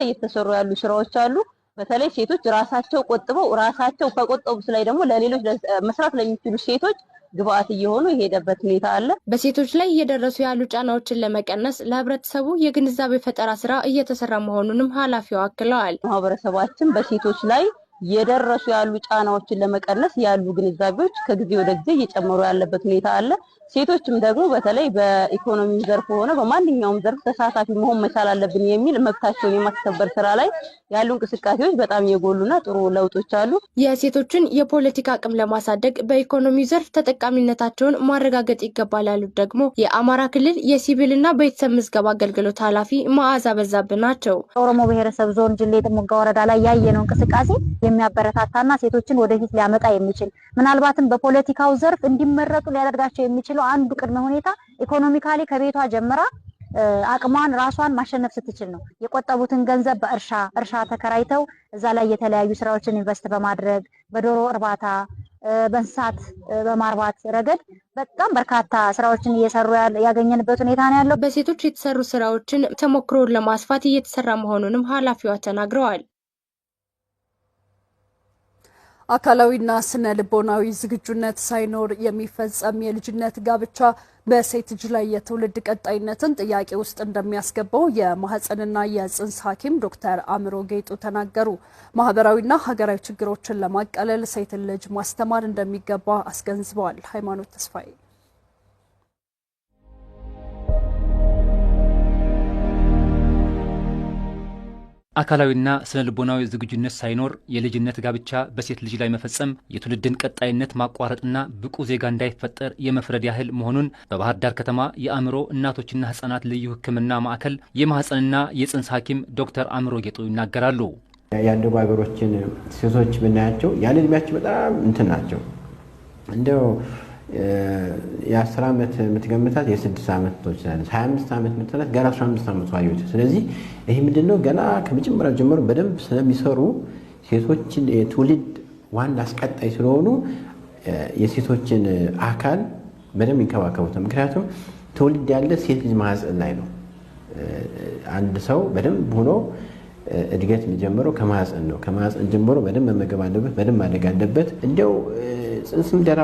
እየተሰሩ ያሉ ስራዎች አሉ። በተለይ ሴቶች ራሳቸው ቆጥበው ራሳቸው ከቆጠቡት ላይ ደግሞ ለሌሎች መስራት ለሚችሉ ሴቶች ግብአት እየሆኑ የሄደበት ሁኔታ አለ። በሴቶች ላይ እየደረሱ ያሉ ጫናዎችን ለመቀነስ ለህብረተሰቡ የግንዛቤ ፈጠራ ስራ እየተሰራ መሆኑንም ኃላፊው አክለዋል። ማህበረሰባችን በሴቶች ላይ የደረሱ ያሉ ጫናዎችን ለመቀነስ ያሉ ግንዛቤዎች ከጊዜ ወደ ጊዜ እየጨመሩ ያለበት ሁኔታ አለ። ሴቶችም ደግሞ በተለይ በኢኮኖሚ ዘርፍ ሆነ በማንኛውም ዘርፍ ተሳታፊ መሆን መቻል አለብን የሚል መብታቸውን የማስከበር ስራ ላይ ያሉ እንቅስቃሴዎች በጣም የጎሉና ጥሩ ለውጦች አሉ። የሴቶችን የፖለቲካ አቅም ለማሳደግ በኢኮኖሚው ዘርፍ ተጠቃሚነታቸውን ማረጋገጥ ይገባል ያሉት ደግሞ የአማራ ክልል የሲቪልና ቤተሰብ ምዝገባ አገልግሎት ኃላፊ መዓዛ በዛብህ ናቸው። ኦሮሞ ብሔረሰብ ዞን ጅሌ ጥሙጋ ወረዳ ላይ ያየነው እንቅስቃሴ የሚያበረታታና ሴቶችን ወደፊት ሊያመጣ የሚችል፣ ምናልባትም በፖለቲካው ዘርፍ እንዲመረጡ ሊያደርጋቸው የሚችለው አንዱ ቅድመ ሁኔታ economically ከቤቷ ጀምራ አቅሟን ራሷን ማሸነፍ ስትችል ነው። የቆጠቡትን ገንዘብ በእርሻ እርሻ ተከራይተው እዛ ላይ የተለያዩ ስራዎችን invest በማድረግ፣ በዶሮ እርባታ፣ በእንስሳት በማርባት ረገድ በጣም በርካታ ስራዎችን እየሰሩ ያገኘንበት ሁኔታ ነው ያለው። በሴቶች የተሰሩ ስራዎችን ተሞክሮን ለማስፋት እየተሰራ መሆኑንም ኃላፊዋ ተናግረዋል። አካላዊና ስነ ልቦናዊ ዝግጁነት ሳይኖር የሚፈጸም የልጅነት ጋብቻ በሴት ልጅ ላይ የትውልድ ቀጣይነትን ጥያቄ ውስጥ እንደሚያስገባው የማህፀንና የጽንስ ሐኪም ዶክተር አእምሮ ጌጡ ተናገሩ። ማህበራዊና ሀገራዊ ችግሮችን ለማቃለል ሴትን ልጅ ማስተማር እንደሚገባ አስገንዝበዋል። ሃይማኖት ተስፋዬ። አካላዊና ስነ ልቦናዊ ዝግጁነት ሳይኖር የልጅነት ጋብቻ በሴት ልጅ ላይ መፈጸም የትውልድን ቀጣይነት ማቋረጥና ብቁ ዜጋ እንዳይፈጠር የመፍረድ ያህል መሆኑን በባህር ዳር ከተማ የአእምሮ እናቶችና ሕጻናት ልዩ ሕክምና ማዕከል የማህፀንና የጽንስ ሐኪም ዶክተር አእምሮ ጌጡ ይናገራሉ። ያደጉ ሀገሮችን ሴቶች ብናያቸው ያለ እድሜያቸው በጣም እንትን ናቸው። እንደው የ10 ዓመት የምትገምታት የ6 ዓመት ትችላለች። 25 ዓመት የምትላት ገና 15 ዓመቷ ሊሆን። ስለዚህ ይህ ምንድነው? ገና ከመጀመሪያው ጀምሮ በደንብ ስለሚሰሩ፣ ሴቶችን የትውልድ ዋና አስቀጣይ ስለሆኑ የሴቶችን አካል በደንብ ይንከባከቡታል። ምክንያቱም ትውልድ ያለ ሴት ልጅ ማህፀን ላይ ነው። አንድ ሰው በደንብ ሆኖ እድገት የሚጀምረው ከማህፀን ነው። ከማህፀን ጀምሮ በደንብ መመገብ አለበት፣ በደንብ ማደግ አለበት። እንዲያው ጽንስም ደህና